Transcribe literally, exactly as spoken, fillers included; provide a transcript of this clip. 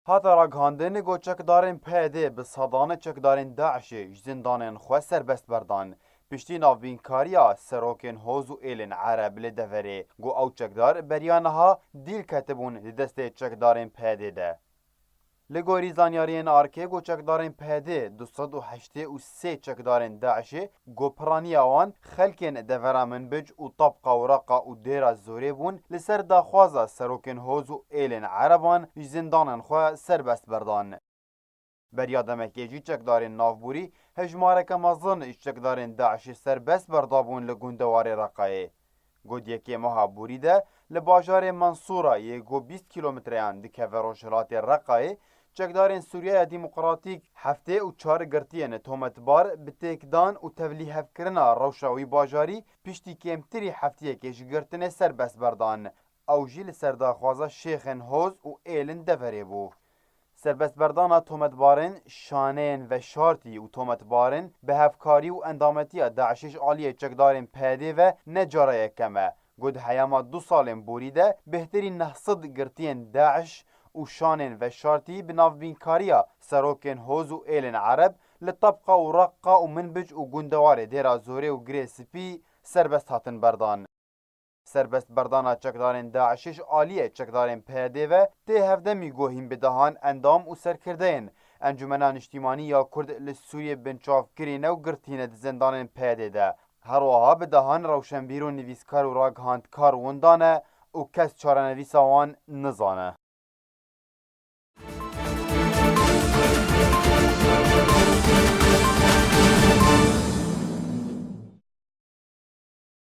Hate ragihandin ku çekdarên P Y D bi sedan çekdarên DAIŞê ji zindanên xwe serbest berdan. Piştî navbînkariya serokên Hoz û Êlên Ereb li deverê, ku ew çekdar beriya niha dîl ketibûn di destê çekdarên P Y D de. Li gorî zanyariyên arkê, ku çekdarên P Y D du sed û heştê û sê çekdarên DAIŞê, ku piraniya wan xelkên devera Minbic û Tabqa û Reqa û Dêra Zorê bûn, li ser daxwaza serokên Hoz û Êlên Ereban ji zindanên xwe serbest berdan. Beriya demekê jî çekdarên navborî hejmareke mezin ji çekdarên DAIŞê serbest berdabûn li gundewarê Reqayê. Ku di yekê meha borî de li bajarê Mensûra yê ku bîst kîlometreyan dikeve rojhilatê Reqayê, çekdarên Sûriyeya Demokratîk heftê û çar girtiyên tometbar bi têkdan û tevlîhevkirina rewşa wî bajarî piştî kêmtirî heftiyekê ji girtinê serbest berdan. Ew jî li ser daxwaza şêxên Hoz û Êlên deverê bû. Serbestberdana tometbarên şaneyên veşartî û tometbarên bi hevkarî û endametiya DAIŞê ji aliyê çekdarên P Y D ve ne cara yekem e. Ku di heyama du salên borî de bêhtirî neh sed girtiyên DAIŞ û şanên veşartî bi navbînkariya serokên Hoz û Êlên Ereb li Tabqa û Reqa û Minbic û gundewarê Dêra Zorê û Girê Spî serbest hatin berdan. Serbest berdana çekdarên DAIŞê ji aliyê çekdarên P Y D ve tê hevdemî ku hîn bi dehan endam û serkirdeyên Encûmena Niştîmanî ya Kurd li Sûriyê binçav kirîne û girtîne di zindanên P Y D de. Her wiha bi dehan rewşenbîr û nivîskar û ragihandkar winda ne û kes çarenivîsa wan nizane.